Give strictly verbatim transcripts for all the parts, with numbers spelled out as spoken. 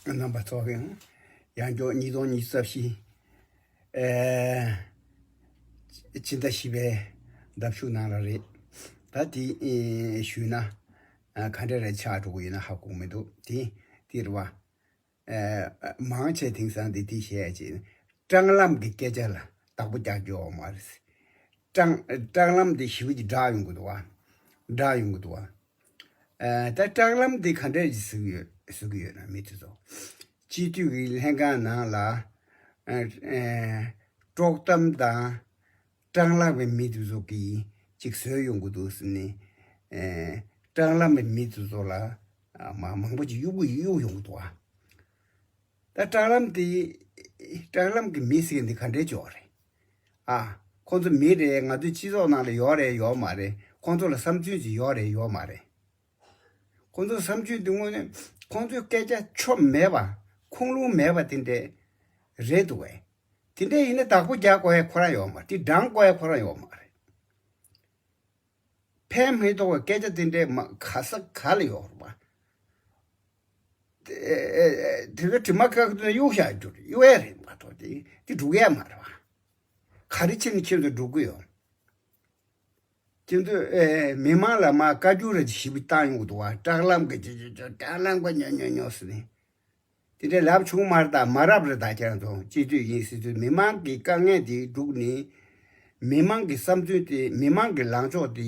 རྣམ་པ་ཚོ་གི་ཡང་བསྐྱར་ཉིས་སྟོང་ཉི་ཤུ་རྩ་བཞི། ཨེ། ཕྱི་ཟླ་བཞི་པའི་ཟླ་མཇུག་ནང་ལ་རེད། ད་དེ་ཨེ་ཞུས་ན་ཨ་ག་འདྲ་རེ་ཆགས་འགྲོ་གི་ཡོད་ན་ཧ་གོ་མི་འདུག་དེ་དེ་རེད་བ། ཨེ་མང་ཆེ་དེང་སང་དེ་དེ་བཤད་ཡ་ཅིག་སྲང་ལམ་གྱི་སྐད་ཆ་ལ་བདག་པོ་རྒྱག་རྒྱུ་ཡོད་མ་རེད། སྲང་སྲང་ལམ་དེ་ཞེ་པོ་ཅིག་བསྒྲགས་ཡོང་གི་འདུག་བ། བསྒྲགས་ཡོང་གི་འདུག་བ། ཨ་ད་སྲང་ལམ་འདི་ག་འདྲས་ཀྱི་བཟོ་གི་ཡོད་བཟོ་གི་ཡོད་ན་མི་དེ་ཚོ། སྤྱི་འཐུས་ཀྱི་ལྷན་ཁང་ནང་ལ་ཨ་ཨ་དཀྲོག་གཏམ་དང་སྲང་ལམ་གྱི་མི་དེ་ཚོ་གིས་ཅིག་བཟོས་ཡོང་གི་འདུག་ཟེར་ནས་ཨ་སྲང་ལམ་གྱི་མི་དེ་ཚོ་ལ་ཨ་མ་མང་པོ་ཅིག་གཡུག་གཡུག་ཡོང་གི་འདུག་ཨ། ད་སྲང་ལམ་དེ་སྲང་ལམ་གྱི་མི་ཟེར་འདི་ག་འདྲས་ཅིག་ཡོད་རེད། ཨ། ཁོང་ཚོ་མི་རེད། ང་ཚོའི་སྤྱི་ཚོགས་ནང་ལ་ཡོད་རེད་ཡོད་མ་རེད། ཁོང་ཚོ་ལ་བསམ་ཚུལ་ཅིག་ཡོད་རེད་ཡོད་མ་རེད། ཁོང་ཚོའི་བསམ་ཚུལ་འདི་དངོས་གནས་ཁོང་ཚོའི་སྐད་ཆ་ཆོ་མེད་པ་ཁུངས་ལུང་མེད་པ་དེ་འདྲས་རེད་འདུག་བས། དེ་འདྲས་ཡིན་ན་བདག་པོ་རྒྱག་དགོས་ཡ་ཁོ་རང་ཡོད་མ་རེད། དེ་འགྲངས་དགོས་ཡ་ཁོ་རང་ཡོད་མ་རེད། ཕན་མི་ཐོགས་པའི་སྐད་ཆ་དེ་འདྲས་མ་ག་ས་ག་ལ་ཡོད་རེད་པ། དེ་ཨེ་ཨེ་དེ་ཚོ་དྲི་མ་ཁ་ཁ་དུ་གཡུག་བཞག་རྒྱུ་རེད། གཡུག་ཡ་རེད་མ་གཏོགས་དེ་དེ་འགྲུག་ཡ་མ་རེད་པ། ག་རེ་བྱས་ནས་ཁྱེད་ཚོ་འགྲུག་གི་ཡོད། ཁྱེད་ཚོས་ཨེ་མི་མང་ལ་མ་བཀའ་བཀྱོན་ར་ཅིག་ཞེ་པོ་བཏང་ཡོང་གི་འདུག་བ། སྲང་ལམ་གི་ཅི་ཅི་ཅི་སྲང་ལམ་གི་ཉོ་ཉོ་ཉོ་ཟེར་ནས། དེ་འདྲའི་ལབ་བྱུང་མ་རེད་ད། མ་རབས་རེད་ད། ཁྱེད་རང་ཚོ་སྤྱི་འཐུས་ཡིན་ཟེར་དུས་མི་མང་གི་དཀའ་ངལ་དེ་བསྒྲུགས་ནས། མི་མང་གི་བསམ་ཚུལ་དེ་མི་མང་གི་ལངས་ཕྱོགས་དེ་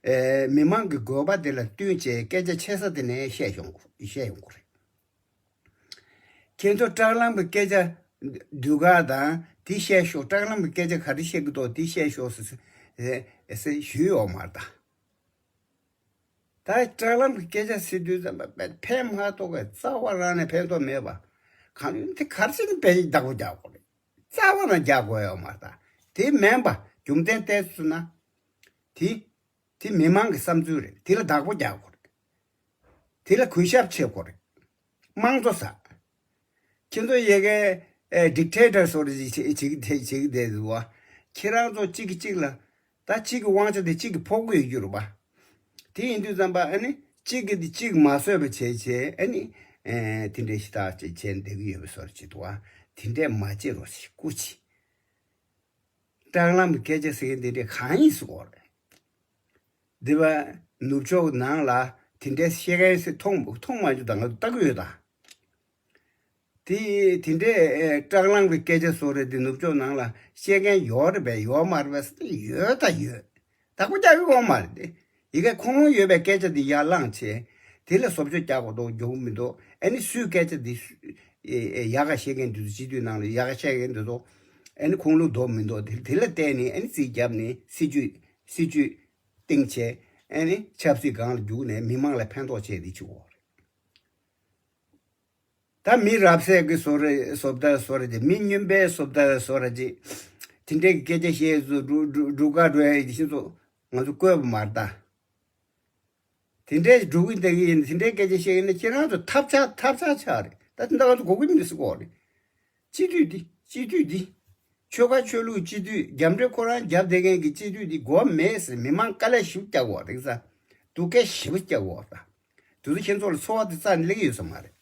ཨེ་མི་མང་གི་དགོས་པ་དེ་ལ་བསྟུན་བྱས་སྐད་ཆ་ཆེ་ས་དེ་ནས་བཤད་ཡོང་བཤད་ཡོང་གི་རེད། ཁྱེད་ཚོ་སྲང་ལམ་གྱི་སྐད་ཆ་སྡུག་ག་དང་དེ་བཤད་ཤོག་སྲང་ལམ་གྱི་སྐད་ཆ་ག་རེ་བཤད་ཀྱི་འདུག་དེ་བཤད་ཤོག་ཟེར་ཟེར་ཟེར་ཞུས་ཡོད་མ་རེད་ད། ད་སྲང་ལམ་གྱི་སྐད་ཆ་ཟེར་དུས་ཙམ་པ་ཕན་མ་ཐོགས་པའི་རྩ་བ་རང་ནས་ཕན་ཐོགས་མེད་པ། གང་ཡིན་དེ་ག་རེ་བྱས་ནས་ཕན་བདག་པོ་རྒྱག་དགོས་རེད། རྩ་བ་ནས་རྒྱག་དགོས་ཡོད་མ་རེད་ད། དེ་མིན་པ་རྒྱུ་མཚན་བལྟས་ཚུལ་ན། དེ་དེ་མི་མང་གི་བསམ་ཚུལ་རེད། དེ་ལ་བདག་པོ་རྒྱག་དགོས་རེད། དེ་ལ་གུས་ཞབས་བྱེད་དགོས་རེད། དམངས་གཙོ་ཟེར། ཁྱེད་ཚོ་ཡ་གིའི་ཨེ་ཌིག་ཊེ་ཊར་བཟོ་འདྲ་ཅིག་བྱེད་བྱེད་ཀྱི་བྱེད་བྱེད་ཀྱི་བསྡད་འདུག་བ། ཁྱེད་རང་ཚོ་གཅིག་གིས་གཅིག་ལ་ད་གཅིག་གི་དབང་ཆ་དེ་གཅིག་གིས་ཕོག་གི་ཡོད་རྒྱུ་རེད་པ། དེ་ཡིན་དུས་ཙམ་པ་ཨ་ནི་གཅིག་གིས་དེ་གཅིག་མ་བཟོད་པ་བྱས་བྱས་ཨ་ནི་ཨེ་དེ་འདྲའི་ཞེ་དྲག་ཅིག་བྱས་བསྡད་ཀྱི་ཡོད་པའི་བཟོ་འདྲ་ཅིག་འདུག་བ། དེ་འདྲས་མ་བྱེད་རོགས་ཞེས་སྐུ་མཁྱེན། སྲང་ལམ་གྱི་སྐད་ཆ་ཟེར་མཁན་དེ་འདྲས་གང་ཡིན་ཟེར་གོ་རེད། འདི་བ་ནུབ་ཕྱོགས་ནང་ལ་དེ་འདྲའི་བཤད་མཁན་ཞིག་མཐོང་མཐོང་མ་བྱུང་། ད་ང་ཚོ་ལྟ་གི་ཡོད་ད། དེ་དེ་འདྲའི་ཨེ་སྲང་ལམ་གྱི་སྐད་ཆ་བཟོ་རེད་དེ་ནུབ་ཕྱོགས་ནང་ལ་བཤད་མཁན་ཡོད་རེད་པས་ཡོད་མ་རེད་པས་ཟེར་ཏེ་ཡོད་ད་ཡོད། བདག་པོ་རྒྱག་གི་ཡོད་མ་རེད་དེ། ཡ་གིའི་ཁུངས་ལུང་ཡོད་པའི་སྐད་ཆ་དེ་ཡར་བླངས་བྱས། དེ་ལ་བཟོ་བཅོས་རྒྱག་དགོས་འདུག་རྒྱུ་མི་འདུག་ཨ་ནི་སུའི་སྐད་ཆ་དེ་སུ་ཨེ་ཨེ་ཡག་ག་བཤད་མཁན་དེ་ཚོ་སྤྱི་འཐུས་ནང་ལ་ཡག་ག་བཤད་མཁན་དེ་ཚོ་ཨ་ནི་ཁུངས་ལུང་འདུག་མི་འདུག་དེ་དེ་ལ་བལྟས་ནས་ཨ་ནི་རྩིས་བརྒྱབ་ནས་སྲིད་ཇུས་སྲིད་ཇུས་བཏིང་བྱས་ཨ་ནི་ཆབ་སྲིད་སྒང་ལ་རྒྱུགས་ནས་མི་མང་ལ་ཕན་ཐོགས་བྱས་དེ་བྱེད་དགོས་རེད། ད་མི་རབས་གསལ་གྱི་བཟོ་རེད་བཟོ་ལྟ་བཟོ་རེད་དེ་མི་སྨྱོན་པའི་བཟོ་ལྟ་བཟོ་རེད་ཅེས། དེ་འདྲའི་སྐད་ཆ་བཤད་ཚོ་འགྲུ་འགྲུ་འགྲུ་ག་འགྲོ་ཡ་ཡིན་ཚོ་ང་ཚོ་བཀོད་པ་མ་རེད་ད། དེ་འདྲའི་འགྲུ་གི་འདེགས་ཡིན་དེ་འདྲའི་སྐད་ཆ་བཤད་ཡིན་ན་ཁྱེད་རང་ཚོ་ཐབས་ཆག་ཐབས་ཆག་ཆག་རེད་ད། དེ་འདྲ་ང་ཚོ་གོ་གི་མི་འདུག་ཟེར་གོ་རེད། སྤྱི་འཐུས་འདི་སྤྱི་འཐུས་འདི། ཆོལ་ཁ་ཆོས་ལུགས་སྤྱི་འཐུས་རྒྱབ་འདྲེ་ཁོ་རང་རྒྱབ་བསྡད་མཁན་གྱི་སྤྱི་འཐུས་འདི་མགོ་མེད་ཟེར་མི་མང་དཀའ་ལས་ཞིབ་རྒྱག་གོ་རེད་ས། སྡུག་སྐད་ཞིབ་རྒྱག་གོ་ད། དེ་ཚོ་ཁྱེད་ཚོ་ལ་འཚོ་བ་དེ་རྩ་ནས་སླེབས་ཀྱི་ཡོད་ས་མ་རེད།